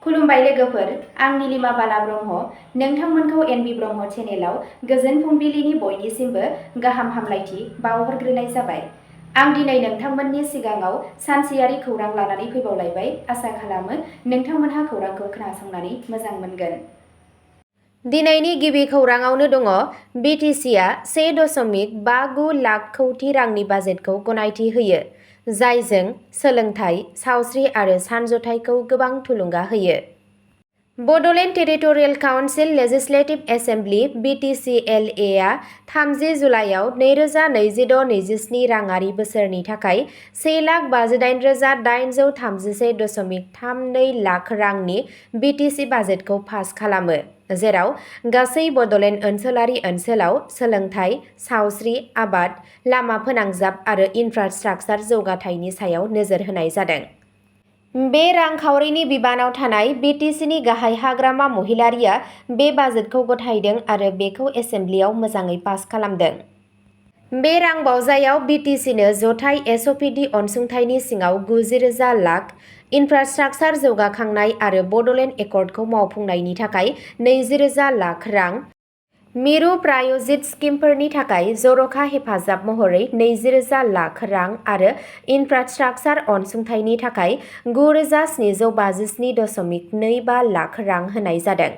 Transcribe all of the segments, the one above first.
खुलुमबाय लोगोफोर, आं नीलिमा बाला ब्रह्म। नोंथांमोनखौ एनबि ब्रह्म चेनेलाव गोजोन फुंबिलिनि बयनिसिमबो गाहाम हामलायथि बावहरग्रोनाय जाबाय। आं दिनै नोंथांमोननि सिगाङाव सानसेयारि खौरां लानानै फैबावलायबाय। आसा खालामो नोंथांमोनहा खौरांखौ खोनासंनानै मोजां मोनगोन। दिनैनि गिबि खौराङावनो दङ बिटिसिआ 1.59 लाख कौटि रांनि बाजेटखौ गनायथि होयो, जायजों सोलोंथाइ, सावस्रि आरो सानज'थाइखौ गोबां थुलुंगा होयो। Bodoland territorial council legislative assembly (BTC-LA) आ 30 जुलाइआव 2026-27 राङारि बोसोरनि थाखाय 1,58,831.32 लाख रांनि बिटिसि बाजेटखौ पास खालामो, जेराव गासै बड'लेण्ड ओनसोलारि ओनसोलाव सोलोंथाइ, सावस्रि, आबाद, लामा फोनांजाब आरो इनफ्रास्ट्राक्चार जौगाथायनि सायाव नोजोर होनाय जादों। बे रांखावरिनि बिबानाव थानाय बिटिसिनि गाहाय हाग्रामा महिलारिआ बे बाजेटखौ गथायदों आरो बेखौ एसेमब्लिआव मोजाङै पास खालामदों। बे रांबावजायाव बिटिसिनो जथाय एसपिडि अनसुंथाइनि सिङाव 90,000 लाख, इनफ्रास्ट्राक्चार जौगाखांनाय आरो बड'लेण्ड एकर्डखौ मावफुंनायनि थाखाय 20,000 लाख रां, मिरु प्राय'जित स्किमफोरनि थाखाय जर'खा हेफाजाब महरै 20,000 लाख रां आरो इनफ्रास्ट्राक्चार अनसुंथाइनि थाखाय 9,757.25 लाख रां होनाय जादों।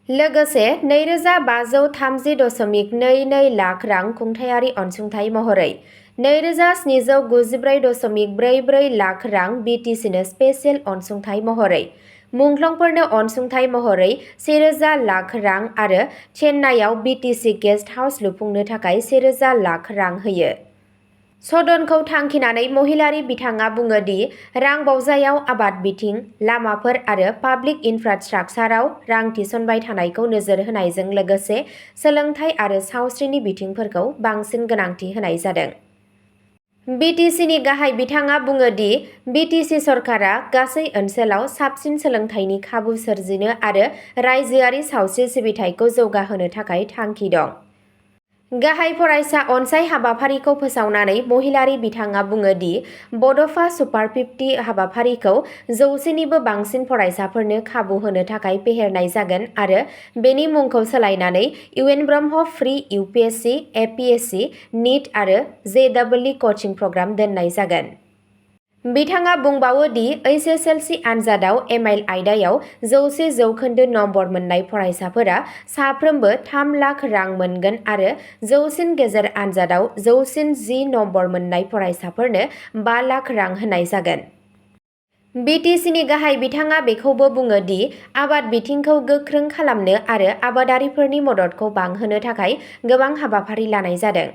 लोगोसे 2,530.22 लाख रां खुंथायारि अनसुंथाइ महरै 2,794.44 लाख रां बिटिसिनो स्पेसियेल अनसुंथाइ महरै, मुंख्लंफोरनो अनसुंथाइ महरै 1,000 लाख रां आरो चेन्नाइआव बिटिसि गेस्ट हाउस लुफुंनो थाखाय 1,000 लाख रां होयो। सदनखौ थांखिनानै महिलारि बिथाङा बुङो दि रांबावजायाव आबाद बिथिं, लामाफोर आरो पाब्लिक इनफ्रास्ट्राक्चाराव रां थिसनबाय थानायखौ नोजोर होनायजों लोगोसे सोलोंथाइ आरो सावस्रिनि बिथिंफोरखौ बांसिन गोनांथि होनाय जादों। बिटिसिनि गाहाय बिथाङा बुङो दि बिटिसि सरकारा गासै ओनसोलाव साबसिन सोलोंथाइनि खाबु सोरजिनो आरो रायजोआरि सावस्रि सिबिथायखौ जौगाहोनो थाखाय थांखि दं। गाहाय फरायसा अनसाय हाबाफारिखौ फोसावनानै महिलारि बिथाङा बुङो दि बड'फा सुपार 50 हाबाफारिखौ 100निबो बांसिन फरायसाफोरनो खाबु होनो थाखाय फेहेरनाय जागोन आरो बेनि मुंखौ सोलायनानै इउएन ब्रह्म फ्रि इउपिएससि, एपिएससि, निट आरो जेइइ कचिं प्रग्राम दोननाय जागोन। बिथाङा बुंबावो दि एसएसएलसि आनजादाव एमआइल आयदायाव 100% नम्बर मोननाय फरायसाफोरा साफ्रोमबो 3 लाख रां मोनगोन आरो जौसिन गेजेर आनजादाव 100 नम्बर मोननाय फरायसाफोरनो 5 लाख रां होनाय जागोन। बिटिसिनि गाहाय बिथाङा बेखौबो बुङो दि आबाद बिथिंखौ गोख्रों खालामनो आरो आबादारिफोरनि मददखौ बांहोनो थाखाय गोबां हाबाफारि लानाय जादों।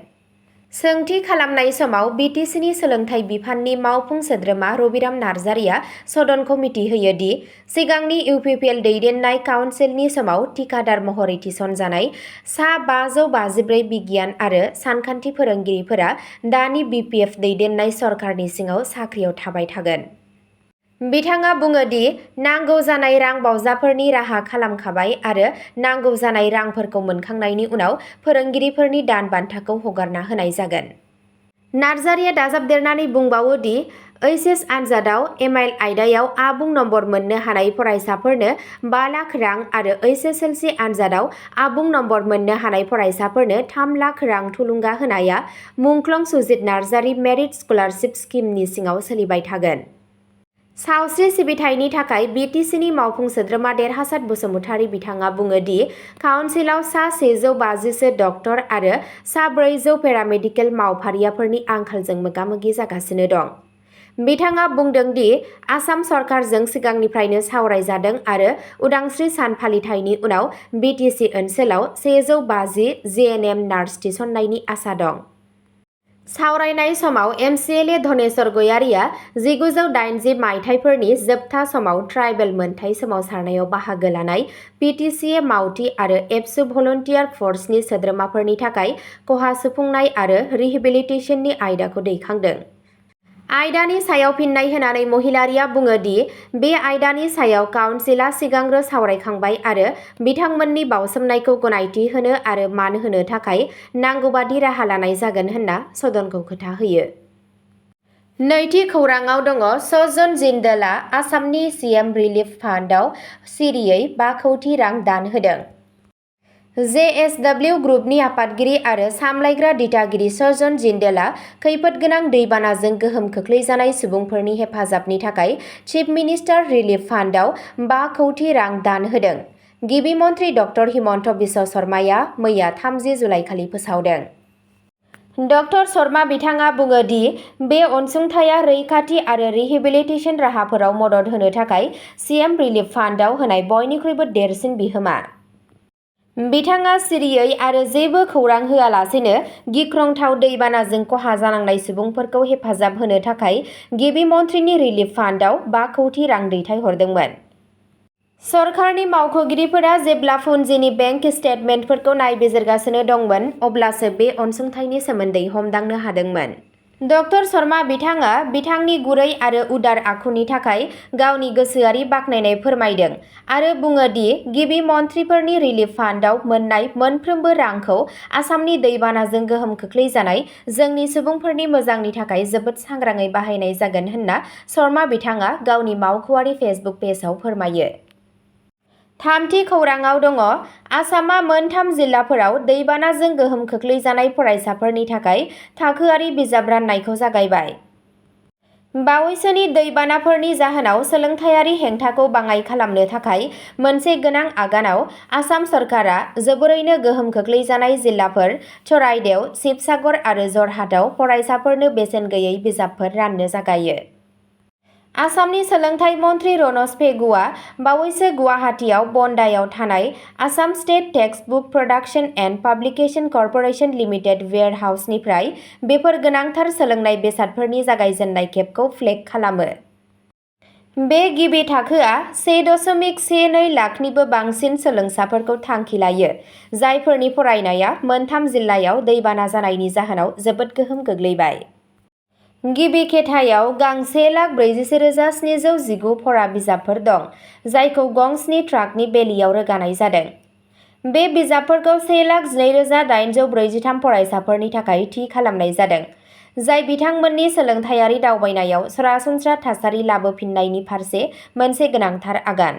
सोंथि खालामनाय समाव बिटिसिनि सोलोंथाइ बिफाननि मावफुं सोद्रोमा रबिराम नार्जारिया सदनखौ मिथिहोयो दि सिगांनि इउपिपिएल दैदेननाय काउन्सिलनि समाव थिखादार महरै थिसनजानाय सा 554 बिगियान आरो सानखान्थि फोरोंगिरिफोरा दानि बिपिएफ दैदेननाय सरकारनि सिङाव साख्रियाव थाबाय थागोन। बिथाङा बुङो दि नांगौ जानाय रां बावजाफोरनि राहा खालामखाबाय आरो नांगौ जानाय रांफोरखौ मोनखांनायनि उनाव फोरोंगिरिफोरनि दान बान्थाखौ हगारना होनाय जागोन। नार्जारिया दाजाबदेरनानै बुंबावो दि एइचएस आनजादाव एमआइल आयदायाव आबुं नम्बर मोननो हानाय फरायसाफोरनो 5 लाख रां आरो एसएसएलसि आनजादाव आबुं नम्बर मोननो हानाय फरायसाफोरनो 3 लाख रां थुलुंगा होनाया मुंख्लं सुजित नार्जारि मेरिट स्कलारशिप स्किमनि सिङाव सोलिबाय थागोन। सावस्रि सिबिथायनि थाखाय बिटिसिनि मावफुं सोद्रोमा देरहासात बसुमतारी बिथाङा बुङो दि काउन्सिलाव सा 150सो डक्टर आरो सा 400 पेरामेडिकेल मावफारियाफोरनि आंखालजों मोगा-मोगि जागासिनो दं। बिथाङा बुंदों दि आसाम सरकारजों सिगांनिफ्रायनो सावरायजादों आरो उदांस्रि सान फालिथायनि उनाव बिटिसि ओनसोलाव 150 जिएनएम नार्स थिसननायनि आसा दं। सावरायनाय समाव एमसिएलए धनेश्वर गयारीआ 1980 मायथाइफोरनि जोबथा समाव ट्राइबेल मोनथाय सोमावसारनायाव बाहागो लानाय पिटिसिए मावथि आरो एबसु भलन्टियार फर्सनि सोद्रोमाफोरनि थाखाय खहा सुफुंनाय आरो रिहेबिलिटेसननि आयदाखौ दैखांदों। आयदानि सायाव फिन्नाय होनानै महिलारिया बुङो दि बे आयदानि सायाव काउन्सिलआ सिगांग्रो सावरायखांबाय आरो बिथांमोननि बावसोमनायखौ गनायथि होनो आरो मान होनो थाखाय नांगौबादि राहा लानाय जागोन होनना सदनखौ खोथा होयो। नैथि खौराङाव दङ सजन जिन्दलआ आसामनि सीएम रिलिफ फान्डआव सिरियै 5 कौटि रां दान होदों। जेएसडब्लिउ ग्रुपनि आफादगिरि आरो सामलायग्रा दिथागिरि सजन जिन्दलआ खैफोदगोनां दैबानाजों गोहोम खोख्लैजानाय सुबुंफोरनि हेफाजाबनि थाखाय चिफ मिनिस्टार रिलिफ फान्डआव 5 कौटि रां दान होदों। गिबि मन्थ्रि डक्टर हिमन्त बिश्व शर्माया मैया 30 जुलाइखालि फोसावदों। डक्टर शर्मा बिथाङा बुङो दि बे अनसुंथाइया रैखाथि आरो रिहेबिलिटेसन राहाफोराव मदद होनो थाखाय सीएम रिलिफ फान्डआव होनाय बयनिख्रुइबो देरसिन बिहोमा। बिथाङा सिरियै आरो जेबो खौरां होआलासेनो गिख्रंथाव दैबानाजों खहा जानांनाय सुबुंफोरखौ हेफाजाब होनो थाखाय गिबि मन्थ्रिनि रिलिफ फान्डआव 5 कौटि रां दैथायहरदोंमोन। सरकारनि मावख'गिरिफोरा जेब्ला फुन्जिनि बेंक स्टेटमेन्टफोरखौ नायबिजिरगासिनो दंमोन अब्लासो बे अनसुंथाइनि सोमोन्दै हमदांनो हादोंमोन। डक्टर शर्मा बिथाङा बिथांनि गुरै आरो उदार आखुनि थाखाय गावनि गोसोआरि बाख्नायनाय फोरमायदों आरो बुङो दि गिबि मन्थ्रिफोरनि रिलिफ फान्डआव मोन्नाय मोनफ्रोमबो रांखौ आसामनि दैबानाजों गोहोम खोख्लैजानाय जोंनि सुबुंफोरनि मोजांनि थाखाय जोबोद सांग्राङै बाहायनाय जागोन होनना शर्मा बिथाङा गावनि मावख'आरि फेसबुक पेजआव फोरमायो। थामथि खौराङाव दङ आसामा मोनथाम जिल्लाफोराव दैबानाजों गोहोम खोख्लैजानाय फरायसाफोरनि थाखाय थाखोआरि बिजाब राननायखौ जागायबाय। बावैसोनि दैबानाफोरनि जाहोनाव सोलोंथायारि हेंथाखौ बाङाइ खालामनो थाखाय मोनसे गोनां आगानाव आसाम सरकारा जोबोरैनो गोहोम खोख्लैजानाय जिल्लाफोर चराइदेव, शिबसागर आरो जरहाटआव फरायसाफोरनो बेसेन गैयै बिजाबफोर राननो जागायो। आसामनि सोलोंथाइ मन्थ्रि रनज पेगुआ बावैसो गुवाहाटीआव बन्डायाव थानाय Assam state text book production and publication corporation limited वेयारहाउसनिफ्राय बेफोर गोनांथार सोलोंनाय बेसादफोरनि जागायजेन्नाय खेबखौ फ्लेग खालामो। बे गिबि थाखोआ 1.12 लाखनिबो बांसिन सोलोंसाफोरखौ थांखि लायो, जायफोरनि फरायनाया मोनथाम जिल्लायाव दैबाना जानायनि जाहोनाव जोबोद गोहोम गोग्लैबाय। गिबि खेथायाव गां 1,41,719 फरा बिजाबफोर दं, जायखौ गं 7 ट्राकनि बेलियाव रोगानाय जादों। बे बिजाबफोरखौ 1,12,843 फरायसाफोरनि थाखाय थि खालामनाय जादों, जाय बिथांमोननि सोलोंथायारि दावबायनायाव सरासनस्रा थासारि लाबोफिन्नायनि फारसे मोनसे गोनांथार आगान।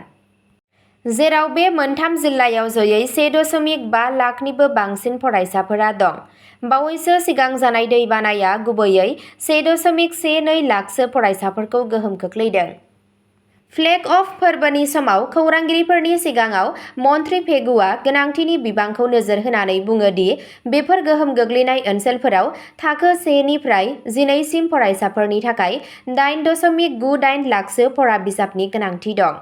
जेराव बे मोनथाम जिल्लायाव जयै 1.5 लाखनिबो बांसिन फरायसाफोरा दं। बावैसो सिगां जानाय दैबानाया गुबैयै 1.12 लाखसो फरायसाफोरखौ गोहोम खोख्लैदों। फ्लेग अफ फोरबोनि समाव खौरांगिरिफोरनि सिगाङाव मन्थ्रि पेगुआ गोनांथिनि बिबांखौ नोजोर होनानै बुङो दि बेफोर गोहोम गोग्लैनाय ओनसोलफोराव थाखो 1 निफ्राय 12 सिम फरायसाफोरनि थाखाय 8.98 लाखसो फरा बिजाबनि गोनांथि दं।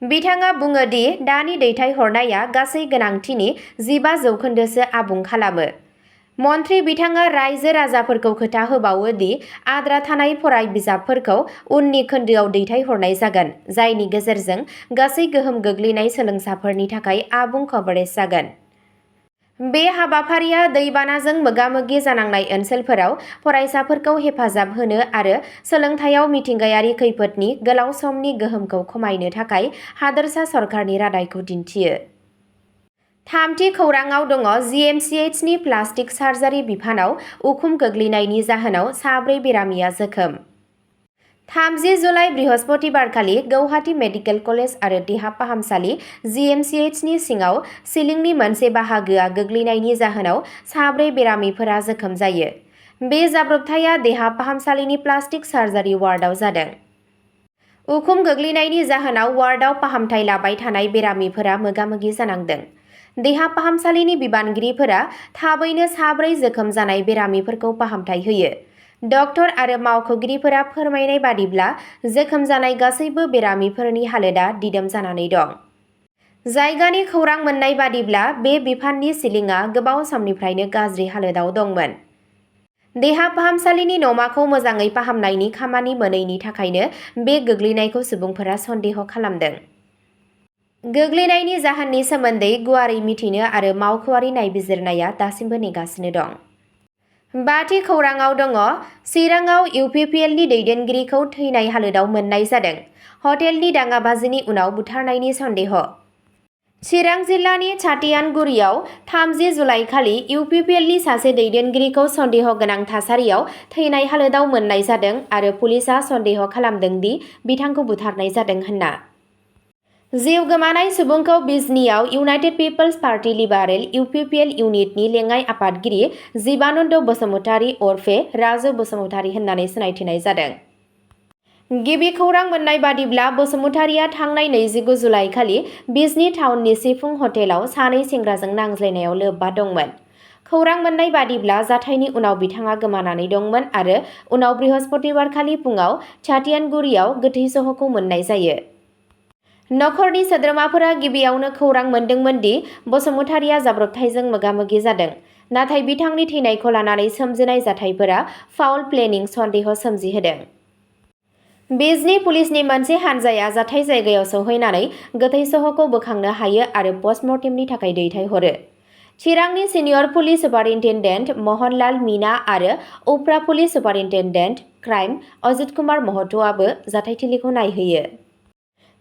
बिथाङा बुङो दि दानि दैथायहरनाया गासै गोनांथिनि 15% आबुं खालामो। मन्थ्रि बिथाङा रायजो राजाफोरखौ खोथा होबावो दि आद्रा थानाय फराय बिजाबफोरखौ उननि खोन्दोआव दैथायहरनाय जागोन, जायनि गेजेरजों गासै गोहोम गोग्लैनाय सोलोंसाफोरनि थाखाय आबुं कभारेज जागोन। बे हाबाफारिया दैबानाजों मोगा-मोगि जानांनाय ओनसोलफोराव फरायसाफोरखौ हेफाजाब होनो आरो सोलोंथायाव मिथिंगायारि खैफोदनि गोलाव समनि गोहोमखौ खमायनो थाखाय हादोरसा सरकारनि रादायखौ दिन्थियो। थामथि खौराङाव दङ GMCH नि प्लास्टिक सार्जारि बिफानाव उखुम गोग्लैनायनि जाहोनाव 4 बेरामिया जोखोम। 30 जुलाइ बृहस्पतिबारखालि गौहाटी मेडिकेल कलेज आरो देहा फाहामसालि GMCH नि सिङाव सिलिंनि मोनसे बाहागोआ गोग्लैनायनि जाहोनाव 4 बेरामिफोरा जोखोम जायो। बे जाब्रबथाया देहा फाहामसालिनि प्लास्टिक सार्जारि वार्डआव जादों। उखुम गोग्लैनायनि जाहोनाव वार्डआव फाहामथाय लाबाय थानाय बेरामिफोरा मोगा-मोगि जानांदों। देहा फाहामसालिनि बिबानगिरिफोरा थाबैनो 4 जोखोम जानाय बेरामिफोरखौ फाहामथाय होयो। डक्टर आरो मावख'गिरिफोरा फोरमायनाय बादिब्ला जोखोम जानाय गासैबो बेरामिफोरनि हालोदा दिदोम जानानै दं। जायगानि खौरां मोन्नाय बादिब्ला बे बिफाननि सिलिंआ गोबाव समनिफ्रायनो गाज्रि हालोदाव दंमोन। देहा फाहामसालिनि नमाखौ मोजाङै फाहामनायनि खामानि मोनैनि थाखायनो बे गोग्लैनायखौ सुबुंफोरा सन्देह खालामदों। गोग्लैनायनि जाहोननि सोमोन्दै गुवारै मिथिनो आरो मावख'आरि नायबिजिरनाया दासिमबो नेगासिनो दं। बाथि खौराङाव दङ चिराङाव UPPLनि दैदेनगिरिखौ थैनाय हालोदाव मोन्नाय जादों। हटेलनि दाङाबाजिनि उनाव बुथारनायनि सन्देह। चिरां जिल्लानि छाटियानगुरियाव 30 जुलाइखालि इउपिपिएलनि सासे दैदेनगिरिखौ सन्देह गोनां थासारियाव थैनाय हालोदाव मोननाय जादों आरो पुलिसआ सन्देह खालामदों दि बिथांखौ बुथारनाय जादों होनना। जिउ गोमानाय सुबुंखौ बिजनीआव united people's party liberal UPPL इउनिटनि लेङाइ आफादगिरि जीबानन्द बसुमतारी उर्फे राजु बसुमतारी होननानै सिनायथिनाय जादों। गिबि खौरां मोननाय बादिब्ला बसुमतारीया थांनाय 29 जुलाइखालि बिजनी टाउननि सिफुं हटेलाव सानै सेंग्राजों नांज्लायनायाव लोब्बा दंमोन। खौरां मोननाय बादिब्ला जाथायनि उनाव बिथाङा गोमानानै दंमोन आरो उनाव बृहस्पतिबारखालि फुङाव छाटियानगुरियाव गोथै सहखौ मोननाय जायो। नखरनि सोद्रोमाफोरा गिबियावनो खौरां मोन्दोंमोन दि बसुमतारीया जाब्रबथायजों मोगा-मोगि जादों, नाथाय बिथांनि थैनायखौ लानानै सोमजिनाय जाथायफोरा फाउल प्लेनिं सन्देह सोमजिहोदों। बिजनी पुलिसनि मोनसे हानजाया जाथाय जायगायाव सौहैनानै गोथै सहखौ बोखांनो हायो आरो पस्टमर्टेमनि थाखाय दैथायहरो। चिरांनि सिनियर पुलिस सुपारिन्टेन्डेन्ट महनलाल मीना आरो उफ्रा पुलिस सुपारिन्टेन्डेन्ट क्राइम अजित कुमार महतोआबो जाथायथिलिखौ नायहैयो।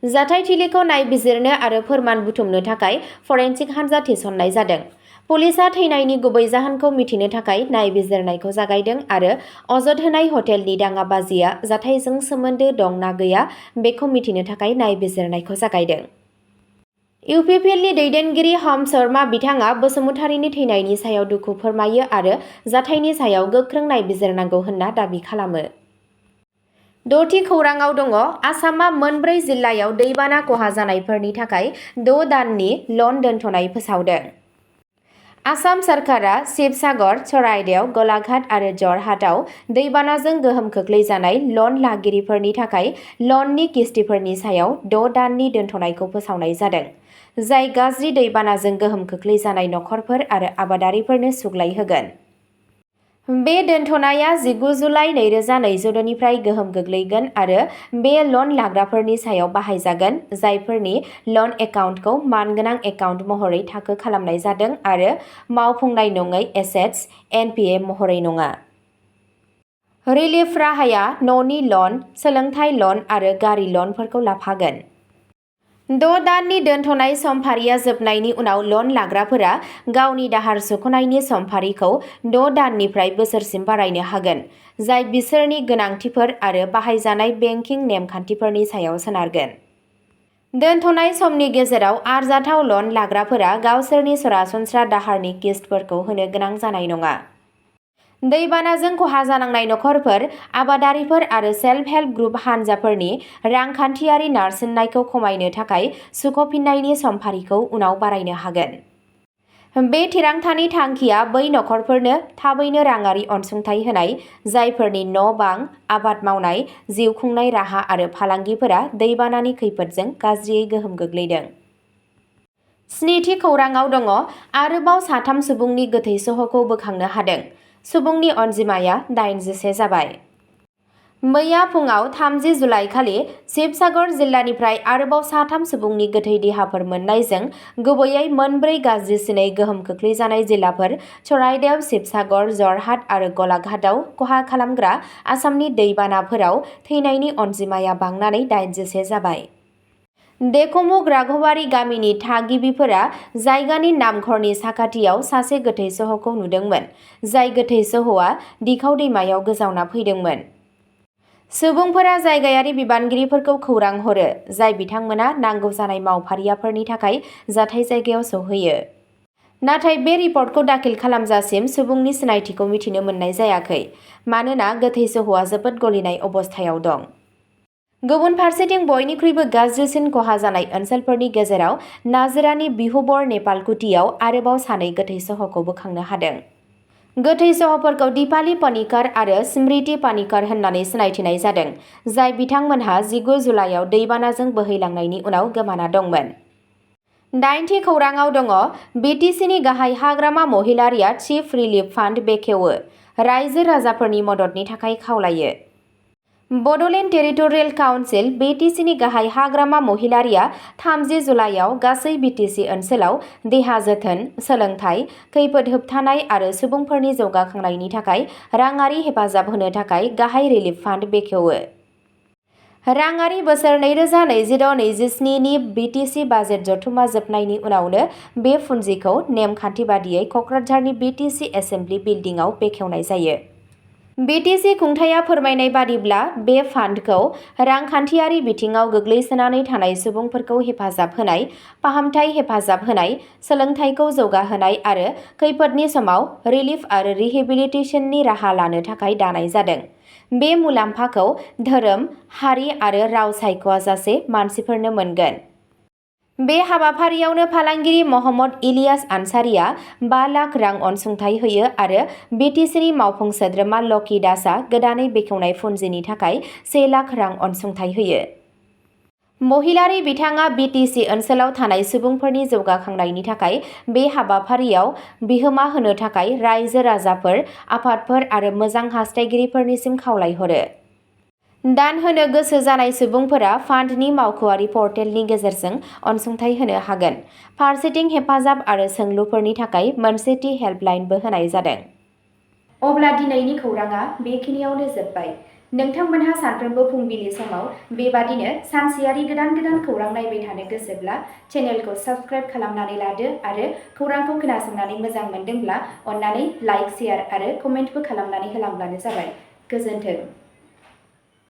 जाथायथिलिखौ नायबिजिरनो आरो फोरमान बुथुमनो थाखाय फरेन्सिक हानजा थिसननाय जादों। पुलिसआ थैनायनि गुबै जाहोनखौ मिथिनो थाखाय नायबिजिरनायखौ जागायदों आरो अजद होनाय हटेलनि दाङाबाजिया जाथायजों सोमोन्दो दं ना गैया बेखौ मिथिनो थाखाय नायबिजिरनायखौ जागायदों। इउपिपिएलनि दैदेनगिरि हम शर्मा बिथाङा बसुमतारीनि थैनायनि सायाव दुखु फोरमायो आरो जाथायनि सायाव गोख्रों नायबिजिरनांगौ होनना दाबि खालामो। द'थि खौराङाव दङ आसामआ मोनब्रै जिल्लायाव दैबाना खहा जानायफोरनि थाखाय 6 दाननि लन दोनथ'नाय फोसावदों। आसाम सरकारा शिबसागर, चराइदेव, गलाघाट आरो जरहाटआव दैबानाजों गोहोम खोख्लैजानाय लन लागिरिफोरनि थाखाय लननि किस्तिफोरनि सायाव 6 दाननि दोनथ'नायखौ फोसावनाय जादों, जाय गाज्रि दैबानाजों गोहोम खोख्लैजानाय नखरफोर आरो आबादारिफोरनो सुग्लाय होगोन। बे दोनथ'नाया 19 जुलाइ 2022 निफ्राय गोहोम गोग्लैगोन आरो बे लन लाग्राफोरनि सायाव बाहायजागोन जायफोरनि लन एकाउन्टखौ मानगोनां एकाउन्ट महरै थाखो खालामनाय जादों आरो मावफुंनाय नङै एसेट्स (एनपिए) महरै नङा। रिलिफ राहाया न'नि लन, सोलोंथाइ लन आरो गारि लनफोरखौ लाफागोन। 6 दाननि दोनथ'नाय समफारिया जोबनायनि उनाव लन लाग्राफोरा गावनि दाहार सुख'नायनि समफारिखौ 6 दाननिफ्राय बोसोरसिम बारायनो हागोन, जाय बिसोरनि गोनांथिफोर आरो बाहायजानाय बेंकिं नेमखान्थिफोरनि सायाव सोनारगोन। दोनथ'नाय समनि गेजेराव आरजाथाव लन लाग्राफोरा गावसोरनि सरासनस्रा दाहारनि किस्तफोरखौ होनो गोनां जानाय नङा। दैबानाजों खहा जानांनाय नखरफोर, आबादारिफोर आरो सेल्फ हेल्प ग्रुप हानजाफोरनि रांखान्थियारि नारसिननायखौ खमायनो थाखाय सुख'फिन्नायनि समफारिखौ उनाव बारायनो हागोन। बे थिरांथानि थांखिया बै नखरफोरनो थाबैनो राङारि अनसुंथाइ होनाय जायफोरनि न'-बां, आबाद मावनाय, जिउ खुंनाय राहा आरो फालांगिफोरा दैबानानि खैफोदजों गाज्रियै गोहोम गोग्लैदों। 7थि खौराङाव दङ आरोबाव 3 सुबुंनि गोथै सहखौ बोखांनो हादों। सुबुंनि अनजिमाया 81 जाबाय। मैया फुङाव 30 जुलाइखालि शिबसागर जिल्लानिफ्राय आरोबाव 3 सुबुंनि गोथै देहाफोर मोननायजों गुबैयै मोनब्रै गाज्रिसिनै गोहोम खोख्लैजानाय जिल्लाफोर चराइदेव, शिबसागर, जरहाट आरो गलाघाटआव खहा खालामग्रा आसामनि दैबानाफोराव थैनायनि अनजिमाया बांनानै 81 जाबाय। देखमुख राघवारि गामिनि थागिबिफोरा जायगानि नामघरनि साखाथियाव सासे गोथै सहखौ नुदोंमोन, जाय गोथै सहआ दिखाव दैमायाव गोजावना फैदोंमोन। सुबुंफोरा जायगायारि बिबानगिरिफोरखौ खौरां हरो, जाय बिथांमोना नांगौ जानाय मावफारियाफोरनि थाखाय जाथाय जायगायाव सौहैयो। नाथाय बे रिपर्टखौ दाखिल खालामजासिम सुबुंनि सिनायथिखौ मिथिनो मोननाय जायाखै, मानोना गोथै सहआ जोबोद गलिनाय अबस्थायाव दं। गुबुन फारसेथिं बयनिख्रुइबो गाज्रिसिन खहा जानाय ओनसोलफोरनि गेजेराव नाजिरानि बिहुबर नेपालकुटियाव आरोबाव 2 गोथै सहखौ बोखांनो हादों। गोथै सहफोरखौ दिपाली पनिकर आरो स्मृति पनिकर होननानै सिनायथिनाय जादों, जाय बिथांमोनहा 19 जुलाइआव दैबानाजों बोहैलांनायनि उनाव गोमाना दंमोन। 8थि खौराङाव दङ बिटिसिनि गाहाय हाग्रामा महिलारिया चिफ रिलिफ फान्ड बेखेवो, रायजो राजाफोरनि मददनि थाखाय खावलायो। बड'लेण्ड टेरिटरियेल काउन्सिल बिटिसिनि गाहाय हाग्रामा महिलारिया 30 जुलाइआव गासै बिटिसि ओनसोलाव देहा जोथोन, सोलोंथाइ, खैफोद होबथानाय आरो सुबुंफोरनि जौगाखांनायनि थाखाय राङारि हेफाजाब होनो थाखाय गाहाय रिलिफ फान्ड बेखेवो। राङारि बोसोर 2026-27 नि बिटिसि बाजेट जथुमा जोबनायनि उनावनो बे फुन्जिखौ नेमखान्थि बादियै कक्राझारनि बिटिसि एसेम्बलि बिल्डिंआव बेखेवनाय जायो। बिटिसि खुंथाया फोरमायनाय बादिब्ला बे फान्डखौ रांखान्थियारि बिथिङाव गोग्लैसोनानै थानाय सुबुंफोरखौ हेफाजाब होनाय, फाहामथाय हेफाजाब होनाय, सोलोंथाइखौ जौगाहोनाय आरो खैफोदनि समाव रिलिफ आरो रिहेबिलिटेसननि राहा लानो थाखाय दानाय जादों। बे मुलाम्फाखौ धोरोम, हारि आरो राव सायख'आजासे मानसिफोरनो मोनगोन। बे हाबाफारियावनो फालांगिरि महम्मद इलियास आनसारिया 5 लाख रां अनसुंथाइ होयो आरो बिटिसिनि मावफुं सोद्रोमा लकी दासआ गोदानै बेखेवनाय फुन्जिनि थाखाय 1 लाख रां अनसुंथाइ होयो। महिलारि बिथाङा बिटिसि ओनसोलाव थानाय सुबुंफोरनि जौगाखांनायनि थाखाय बे हाबाफारियाव बिहोमा होनो थाखाय रायजो राजाफोर, आफादफोर आरो मोजां हास्थायगिरिफोरनिसिम खावलायहरो। दान होनो गोसो जानाय सुबुंफोरा फान्डनि मावख'आरि पर्टेलनि गेजेरजों अनसुंथाइ होनो हागोन। फारसेथिं हेफाजाब आरो सोंलुफोरनि थाखाय मोनसे थि हेल्पलाइनबो होनाय जादों। अब्ला दिनैनि खौराङा बेखिनियावनो जोबबाय। नोंथांमोनहा सानफ्रोमबो फुंबिलि समाव बेबादिनो सानसेयारि गोदान खौरां नायबाय थानो गोसोब्ला चेनेलखौ साबस्क्राइब खालामनानै लादो आरो खौरांखौ खोनासंनानै मोजां मोनदोंब्ला अन्नानै लाइक, शेयार आरो कमेन्टबो खालामनानै होलांब्लानो जाबाय। गोजोन्थों।